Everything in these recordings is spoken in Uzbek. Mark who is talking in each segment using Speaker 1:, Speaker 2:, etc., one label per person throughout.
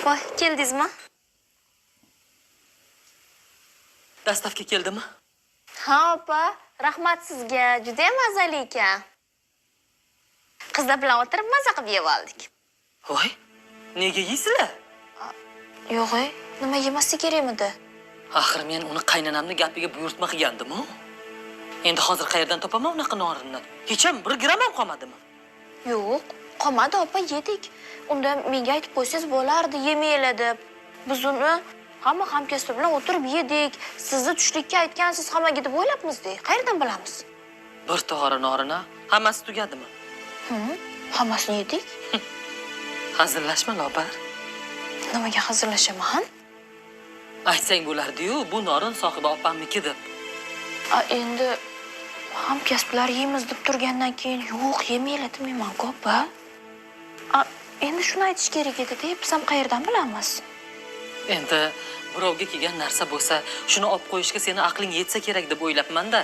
Speaker 1: Voy, keldingizmi?
Speaker 2: Dastavka keldimi?
Speaker 1: Ha, opa, rahmat sizga. Juda ham mazali ekan. Qizlar bilan o'tirib maza qilib yeb oldik.
Speaker 2: Voy, nega yeysizlar?
Speaker 1: Yo'q, nima yemaslik kerakmidi?
Speaker 2: Axir men uni qaynonamni gapiga buyurtma qilgandim-u. Endi hozir qayerdan topaman unaqa norinni? Hech ham 1 gramm ham qolmadimi?
Speaker 1: Yo'q, qolmadi opa, yedik. Unda menga aytib qo'ysangiz bo'lardi, yemanglar deb. Biz uni hamma hamkasb bilan o'tirib yedik. Sizni tushlikka aytgansiz hammaga deb o'ylabmiz-da. Qayerdan bilamiz?
Speaker 2: Bir tog'ora norini hammasi tugadimi?
Speaker 1: Hammasini yedik.
Speaker 2: Hazillashma Lobar.
Speaker 1: Nimaga hazillashaman?
Speaker 2: Aytsang bo'lardi-yu, bu norin sohiba opamniki deb.
Speaker 1: A, endi hamkasblar yeymiz deb turgandan keyin yo'q yemanglar demayman-ku opa. A, endi shuni aytish kerak edi-da, biz ham qayerdan bilamiz?
Speaker 2: Endi birovga kelgan narsa bo'lsa, shuni olib qo'yishga seni aqling yetsa kerak deb o'ylabman-da.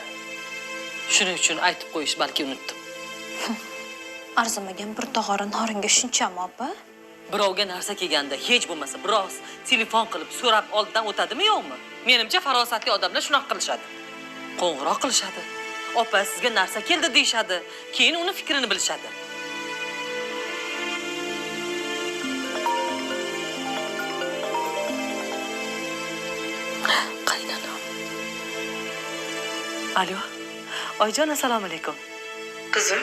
Speaker 2: Shuning uchun aytib qo'yish balki unutdim.
Speaker 1: Arzimagan bir tog'ora noringa shunchami opa?
Speaker 2: Birovga narsa kelganda hech bo'lmasa biroz telefon qilib so'rab oldidan o'tadimi yo'qmi? Menimcha farosatli odamlar shunaqa qilishadi. Qo'ng'iroq qilishadi. Opa, sizga narsa keldi deyishadi. Keyin uni fikrini bilishadi. Qaynonam. Alo. Oyjon, assalomu alaykum.
Speaker 3: Qizim,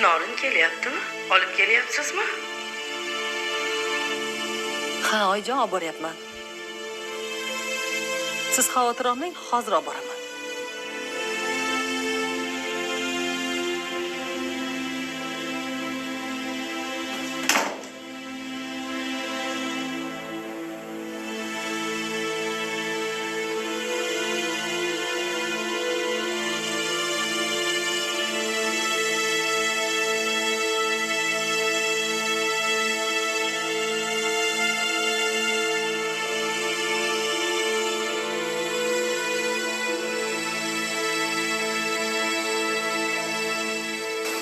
Speaker 3: norin kelyaptimi? Olib kelyapsizmi?
Speaker 2: Ha, Oyjon, olib boryapman. Siz xavotir olmang, hozir olib boraman.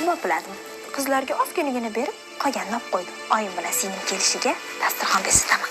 Speaker 1: Nima biladim? Qizlarga ozginagina berib, qolganini olib qo'ydim. Oyim bilan singlim kelishiga dasturxon bezataman.